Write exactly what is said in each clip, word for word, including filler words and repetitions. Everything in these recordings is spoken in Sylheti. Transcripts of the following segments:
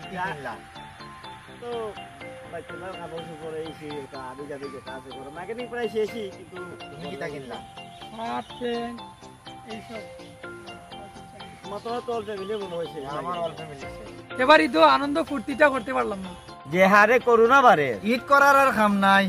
কি কিনলা? তো বাচ্চাদের কাপড় চোপড়, এই সেই, এটা আদি যাবে যেটা আছে, ঘরে মার্কেটিং প্রায় শেষই, কিন্তু তুমি কিতা কিনলা? হাফ প্যান্ট, এইসব। তোমার তো অল ফ্যামিলি মনে হয়েছে। আমার অল ফ্যামিলি। এবার ঈদও আনন্দ ফুর্তিটা করতে পারলাম না। যে হারে করোনা বাড়ে, ঈদ করার আর কাম নাই।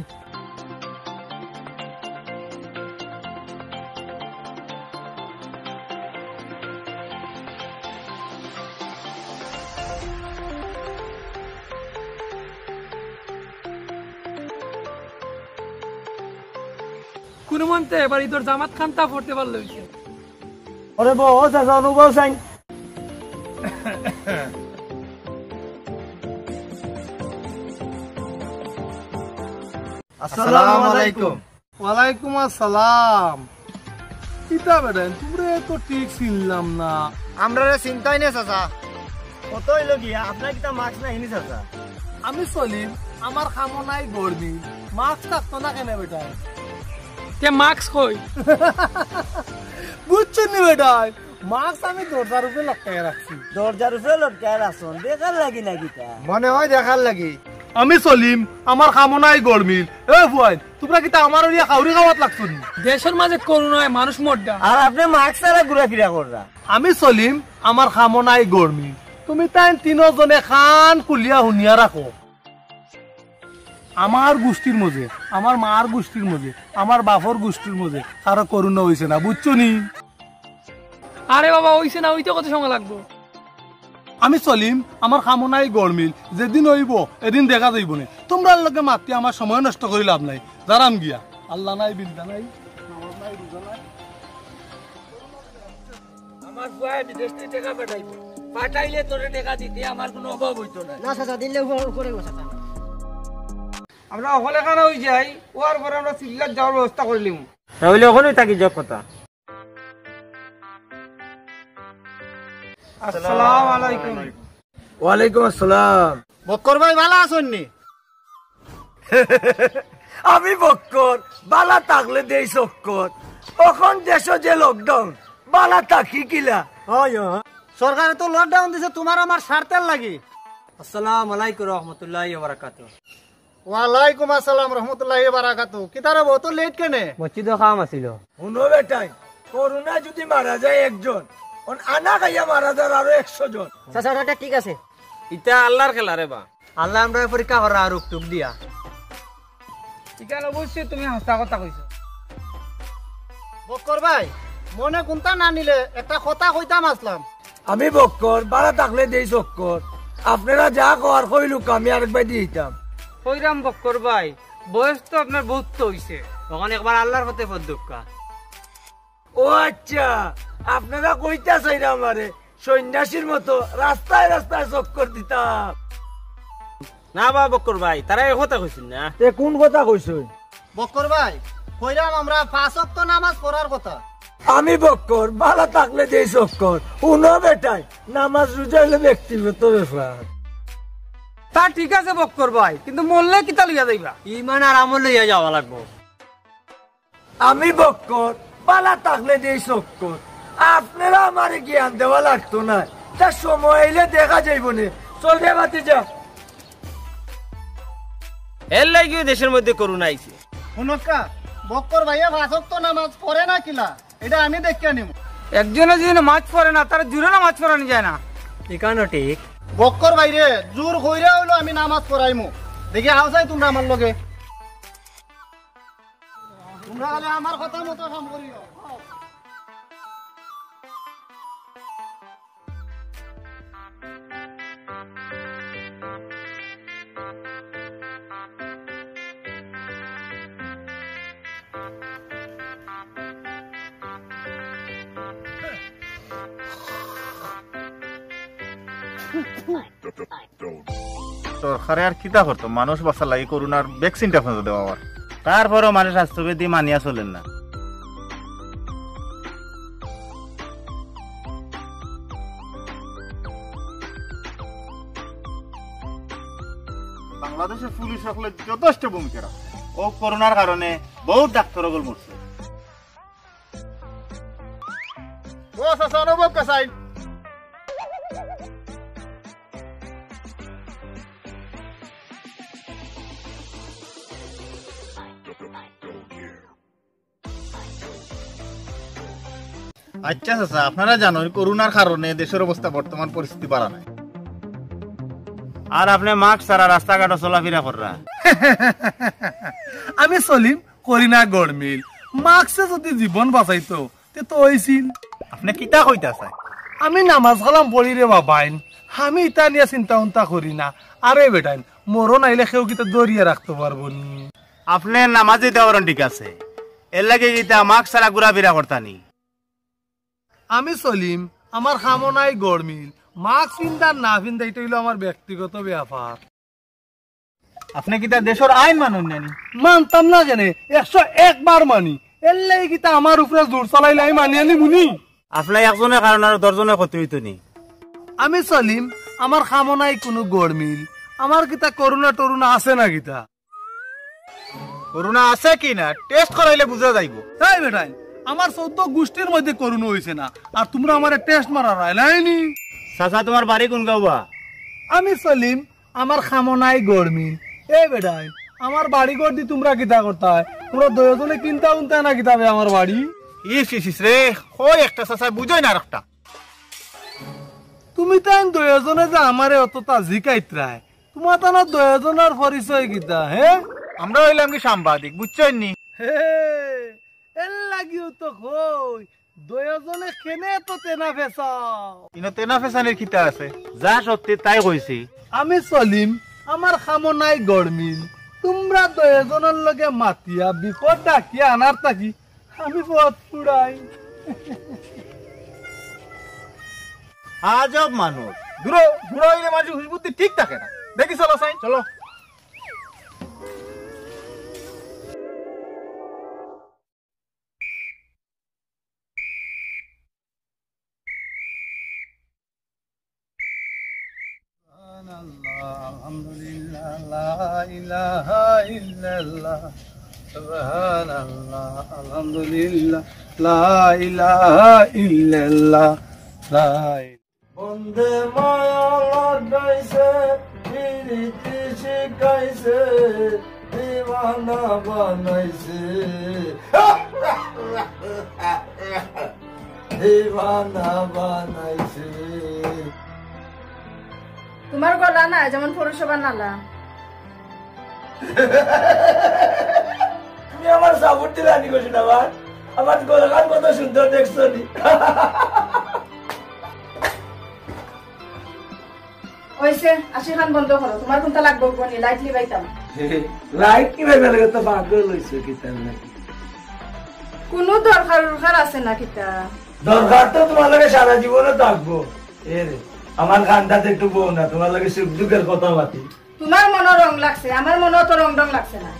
কোনো মন্তে এবার ঈদর জামাত খান্তা পড়তে পারলে হইছে। ওরে বউ, ও চাচা, অনুভব সাইন। আসসালামু আলাইকুম। ওয়ালাইকুম আসসালাম। কিতা বেটা, তোমরা তো ঠিক চিনলাম না। আমরারে চিনতায় না চাচা। কত হইল গিয়া, আপনার কিতা মাস্ক নাই নি চাচা? আমি সলিম, আমার কামো নাই গরমিল। মাস্ক থাকতো না কেনে বেটা? তে মাস্ক কই? বুঝছো নি বেটা? মাস্ক আমি দরজার উপরে লটকাইয়া রাখছি। দরজার উপরে লটকাইয়া রাখছন, দেখার লাগি না কিতা? মনে হয় দেখার লাগি। আমি সলিম, আমার কামো নাই গরমিল। এ ফুয়াইন, তোমরা কিতা আমার ওরিয়া খাউরি খাওয়াত লাগছো নি? দেশর মাঝে করোনায় মানুষ মররা। আর আপনে মাস্ক ছাড়া ঘুরাফিরা কররা। আমি সলিম, আমার কামো নাই গরমিল। তুমি তাইন তিনোজনে কান খুলিয়া হুনিয়া রাখো। আমার গুষ্টির মাঝে, আমার মার গুষ্টির মাঝে, আমার বাপর গুষ্টির মাঝে কারো করোনা হইছে না, বুঝছো নি? আরে বাবা, হইছে না, হইতে কত সময় লাগবো? আমি সলিম, আমার কামো নাই গরমিল, যেদিন হইব, এদিন দেখা যাইব নে। তোমরার লগে মাতি আমার সময় নষ্ট করি লাভ নাই, যারাম গিয়া। আল্লাহ নাই, বিন্দা নাই, নামাজ নাই, রোজা নাই। আমার ফুয়ায় বিদেশ থাকি টেকা পাঠাইবো, পাঠাইলে তোরে টেকা দিতে আমার কোনো অভাব হইতো না। না চাচা, দিলে উপরে, উপরে গো চাচা। আমরা অকলে কানা হই যাই, ওর পরে আমরা সিল্লাত যাওয়ার ব্যবস্থা করিলিমু। তাহলে অখনই থাকি যাও কথা। আসসালামু আলাইকুম। ওয়ালাইকুম আসসালাম। বক্কর ভাই, ভালা আছইন নি? আমি বক্কর, বালা থাকলে দেই চক্কর। অখন দেশো যে লকডাউন, বালা থাকি কিলা? হয়, হয়। সরকারে তো লকডাউন দিছে তুমার আমার স্বার্থর লাগি। আসসালামু আলাইকুম রহমতুল্লাহি ওয়া বারাকাতুহু। ওয়ালাইকুম আসসালাম রহমতুল্লাহি ওয়া বারাকাতুহু। কিতা রে বা, অত লেট কেনে? মসজিদো কাম আছিল। হুনো বেটাইন, করোনা যদি মারা যায় একজন, অন আনা খাইয়া মারা যার আরো একশো জন। চাচা, ওটা ঠিক আছে। ইটা আল্লাহর খেলা রে বা। আল্লায় আমরারে পরীক্ষা করা আর উকটুক দিয়া। ইখান অবশ্যই তুমি হাছা কথা কইছো। বক্কর ভাই, মনে কুন্তা না নিলে একটা কথা কইতাম আছলাম। আমি বক্কর, বালা থাকলে দেই চক্কর। আপনারা যা কওয়ার কইলুক, আমি আরেকবার দিতাম। কইরাম বক্কর ভাই, বয়স তো আপনার বউত তো অইছে, অখন একবার আল্লাহর পথে পথ দেউক্কা। ও আচ্ছা, আপনারা কইতা চাইরা আমারে সন্ন্যাসীর মতো রাস্তায় রাস্তায় চক্কর দিতাম। না বা বক্কর ভাই, তারা এ কথা কইছইন না। তে কুন কথা কইছইন? বক্কর ভাই, কইরাম আমরা পাঁচ ওয়াক্ত নামাজ পড়ার কথা। আমি বক্কর, বালা থাকলে দেই চক্কর। হুনো বেটাইন, নামাজ রোজা অইলো ব্যক্তিগত ব্যাপার। তা ঠিক আছে বক্কর ভাই, কিন্তু মরলে কিতা লইয়া যাইবা? ইমান আর আমল লইয়া যাওয়া লাগবো। আমি বক্কর, বালা থাকলে দেই চক্কর। আপনারা আমারে জ্ঞান দেওয়া লাগতো না, তা সময় আইলে দেখা যাইবো নে। চল রে ভাতিজা। এর লাগিও দেশর মধ্যে করোনা আইছে। হুনক্কা, বক্কর ভাইয়ে পাঁচ ওয়াক্ত নামাজ পড়ে না কিলা, এটা আমি দেখিয়া নিমু। একজনে যদি নামাজ পড়ে না, তারে জুরে নামাজ পড়ানি যায় না। ইখানও ঠিক। বক্কর ভাইরে, জুর কইরা অইলো আমি নামাজ পড়াইমু। দেখি আও চাই তুমরা আমার লগে। তুমরা খালি আমার কথা মতো কাম করিও। সরকারে আর কিতা করতো, মানুষ বাঁচার লাগি করোনার ভ্যাকসিনটা পর্যন্ত দেওয়া অর। তারপরেও মানুষ স্বাস্থ্যবিধি মানিয়া চলের না। বাংলাদেশর পুলিশ অকলে যথেষ্ট ভূমিকা রাখছে। অউ করোনার কারণে বউত ডাক্তার অকল মরছে। ও চাচা, অনুভব কাছাই। আচ্ছা চাচা, আপনারা জানইন করোনার কারণে দেশর অবস্থা বর্তমান পরিস্থিতি ভালা নায়। আর আপনে মাস্ক ছাড়া রাস্তাঘাটো চলাফিরা কররা। আমি সলিম, করি না গরমিল। মাস্কে যদি জীবন বাঁচাইতো, তে তো অইছিল। আপনে কিতা কইতা চাইন? আমি নামাজ কালাম পড়ি রে বাবাইন, আমি ইতা নিয়া চিন্তা উন্তা করি না। আরে বেটাইন, মরণ আইলে কেউ কিতা ধরিয়া রাখতো পারবো নি? আপনে নামাজ দিতা পারইন ঠিক আছে, এরলাগি কিতা মাস্ক ছাড়া ঘুরাফিরা করতা নি? আমি সলিম, আমার কামো নাই গরমিল। মাস্ক ফিন্দা না ফিন্দা ইটা অইলো আমার ব্যক্তিগত ব্যাপার। আপনে কিতা দেশর আইন মানইন না নি? মানতাম না কেনে? একশো এক বার মানি। এরলাগি কিতা আমার উপরে জোর চালাইলে আমি মানিয়া নিমু নি? আপনে একজনর কারণে আরো দশজনর ক্ষতি অইতো নি। আমি সলিম, আমার কামো নাই কুনু গরমিল। আমার কিতা করোনা টরোনা আছে না কিতা? করোনা আছে কি না টেস্ট করাইলে বুঝা যাইবো। এই বেটাইন, আমার চৌদ্দ গুষ্টির মধ্যে করোনা অইছে না, আর তুমরা আমারে টেস্ট মারার আইলায় নি? চাচা, তুমার বাড়ি কুন গাঁও বা? আমি সলিম, আমার কামো নাই গরমিল। এই বেটাইন, আমার বাড়ি ঘর দি তুমরা কিতা করতায়? তুমরা দুইওজনে কিনতা উনতা না কিতা বে আমার বাড়ি? ইস ইস ইস রে, কই একটা চাচায় বুঝইন না আরোকটা। তুমি তাইন দুইওজনে যে আমারে অততা জিকাইতরায়, তুমরা তান দুইওজনর পরিচয় কিতা, হে? আমরা অইলাম কি সাংবাদিক, বুঝছইন নি? হে, এরলাগিউ তো কই, দুইওজনে কেনে তো তেনা ফেসাও? ইনো তেনা ফেসানির কিতা আছে? যা সত্যি তাই কইছি। আমি সলিম, আমার কামো নাই গরমিল। তুমরা দুইওজনর লগে মাতিয়া বিপদ ডাকিয়া আনার থাকি আমি পথ ফুরাই। আজব মানুষ। দূরো, বুড়া অইলে মানষর হুশ বুদ্ধি ঠিক থাকে না। দেখি চলো চাইন, চলো। সুবহানাল্লাহ, আলহামদুলিল্লাহ, লা ইলাহা ইল্লাল্লাহ। সুবহানাল্লাহ, আলহামদুলিল্লাহ, লা ইলাহা ইল্লাল্লাহ, লা ইল- বন্দে মায়া লাগাইছে, পিরিতি শিখাইছে, দিওয়ানা বানাইছে। দিওয়ানা বানাইছে। তুমার গলা না যেমন পৌরসভার নালা। তুমি আমার সাপোর্ট দিলা নি গো সোনাবান, আমার গলাখান কত সুন্দর দেখছো নি। অইছে, আশিখান বন্ধ করো, তুমার কুনটা লাগবো কোনি, লাইট নিবাইতাম। লাইট নিবাইবার লাগি তো পাগল অইছো কিতা নাকি? কুনু দরকার উরকার আছে না কিতা? দরকার তো তুমার লগে সারা জীবনও থাকবো। এ রে, আমার কান্দাত একটু বও না, তুমার লগে সুখ দুঃখের কথা পাতি। তুমার মনো রং লাগছে, আমার মনো তো রং ঢং লাগছে না।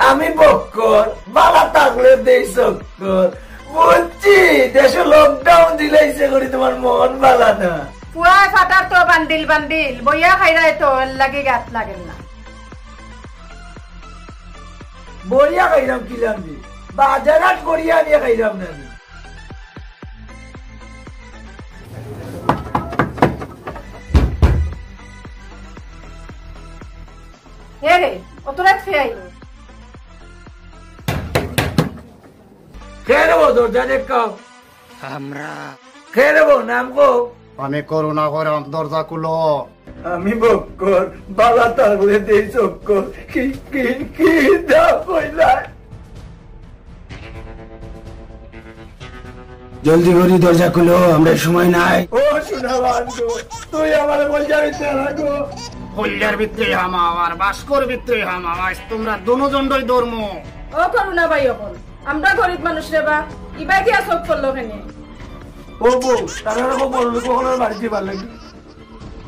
আমি বক্কর, বালা থাকলে দেই চক্কর। বুঝছি, দেশো লকডাউন দিলাইছে করি তুমার মন বালা না। পুয়ায় ফাটার তো বান্ডিল বান্ডিল, বইয়া খাইরায় তো, এরলাগি গাত লাগের না। বইয়া খাইরাম কিলান দি, বাজার হাট করিয়া আনিয়া খাইরাম না নি। এ রে, অত রাইত কে আইলো? কে রে বো, দরজা দেখ কাও। আমরা। কে রে বো, নাম কও। আমি করুণা কইরাম, দরজা খুলো। আমি বক্কর, বালা থাকলে দেই চক্কর। কি, কি, কিতা কইলা? জলদি করি দরজা খুলো, আমরার সময় নাই। ও সোনাবান গো, তুই আমারে কলিজার ভিতরে হামাও। কলিজার ভিতরে হামাও আর বাস্কর ভিতরে হামাও, আইজ তুমরা দুইওজনরেউ ধরমু। ও করুণা ভাই অকল, আমরা গরিব মানুষ রে বা, ইবায় দিয়া চউখ পড়লো কেনে? ও বউ, তারারে কও বড়লোক অকলর বাড়িত যাইবার লাগি।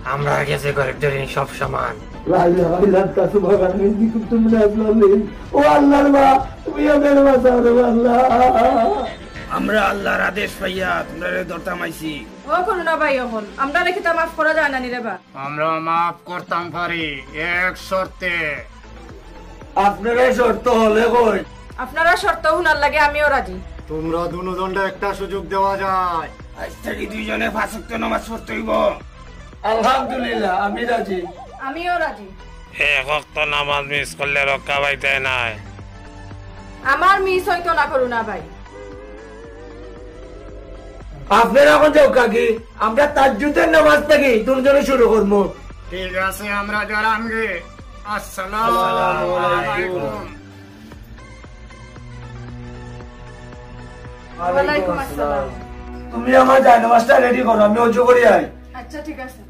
আমরার গেছে গরিব ধনী সব সমান। লা ইলাহা ইল্লা আনতা সুবহানাকা ইন্নী কুনতু মিনাজ জালিমিন। ও আল্লাহর বা, তুমি আমারে বাঁচাও রে আল্লাহ। আমরা আল্লাহর আদেশ পাইয়া তুমরারে ধরতাম আইছি। ও করুণা ভাই অকল, আমরারে কিতা মাফ করা যায় না নি রে বা? আমরা মাফ করতাম পারি এক শর্তে। আপনারার শর্ত অইলে কই? আপনারার শর্ত হুনার লাগি আমিও রাজি। তুমরা দুইওজনরে একটা সুযোগ দেওয়া যায়। আইজ থাকি দুইওজনে পাঁচ ওয়াক্ত নামাজ পড়তে অইবো। আলহামদুলিল্লাহ, আমি রাজি। আমিও রাজি। এক ওয়াক্ত নামাজ মিস করলে রক্ষা পাইতায় নায়। আমার মিস অইতো না করুণা ভাই। আপনারা অখন যাউক্কা গি, আমরা তাহাজ্জুদের নামাজ থাকি দুইজনে শুরু করমু। ঠিক আছে, আমরা গেলাম গি। আসসালামু আলাইকুম। ওয়ালাইকুম আসসালাম। তুমি আমার জায়নামাজটা রেডি করো, আমি অজু করি আই। আচ্ছা, ঠিক আছে।